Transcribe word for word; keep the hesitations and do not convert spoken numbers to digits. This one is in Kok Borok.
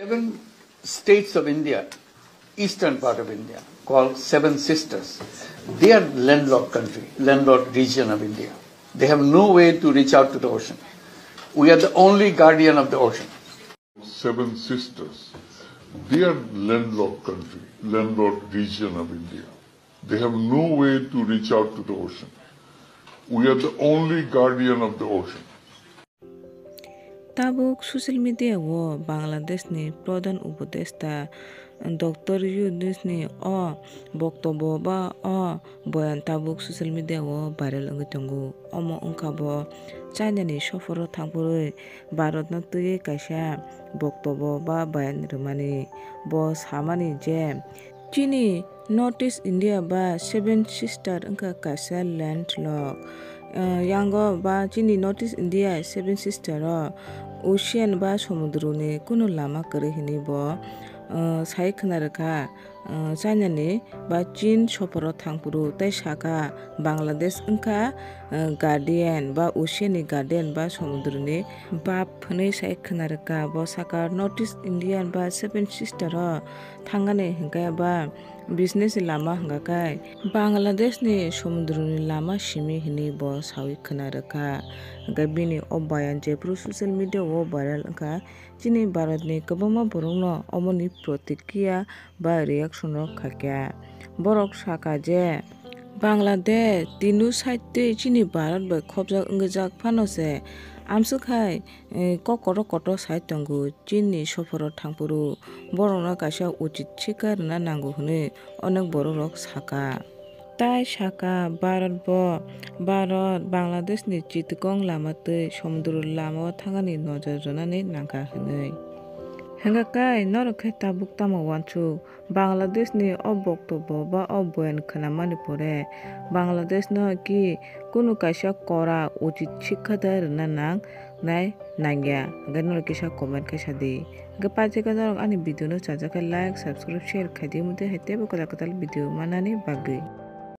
Seven states of India, eastern part of India, called Seven Sisters, they are landlocked country, landlocked region of India. They have no way to reach out to the ocean. We are the only guardian of the ocean. Seven Sisters, they are landlocked country, landlocked region of India. They have no way to reach out to the ocean. We are the only guardian of the ocean. Tabuk social media o Bangladesh ni Pradhan Upodeshta Doctor Yunus ni o boktobo ba o boyan tabuk social media o viral wngwi tongo. Omo wngkha bo China ni sophoro thangphurwi Bharat no twiwi kaisa boktobo ba boyan rwmani. Bo samani je, chini North East India ba Seven Sister wngkha kaisa landlock. Eh, yango ba chini North East India Seven Sister o ocean ba somudroni kunu lama kwrwi hinwi bo, eh, sai khwna rwkha. Eh, China ni ba Chin sophoro thangphuru tei saka Bangladesh wngkha, eh, guardian ba ocean ni guardian ba somudroni bap hwnwi sai khwna rwkha. Bo saka North East Indian ba Seven Sister o thangani hwnkhe ba business ni lama hwnkha khe Bangladesh ni somudroni lama simi hinwi bo sawi khwna rwkha. Hwnkhe bini o bayan jephuru social media o viral wngkha, chini Bharat ni kwbangma borok no omoni protikriya ba reaction rok khaikha. Borok saka je Bangladesh tinu side twi chini Bharat bai khopjak wngwi jak phano se amswk hai, eh, kok kotor kotor sai tongo. Chini sophoro thangphuru borokno kaisa uchit sikha rwna nango hwnwi onek borok rok saka. Tai saka Bharat bo, Bharat Bangladesh ni chitikong lama twi somudro lama o thangani nojor rwnani nangkha hwnwi. Hwnkha khe norok khe tabuk tamo uansuk? Bangladesh ni o boktobo ba o boyan khwnamani pore Bangladesh no ki kunu kaisa kora uchit sikha da rwna nang nai nangya? Hwnkhe norok kisa comment khe sadi. Hwnkhe paithago norok ani video no chajak khe like, subscribe, share khaidi, motwi hai teibo kwtal kwtal video manani bagwi.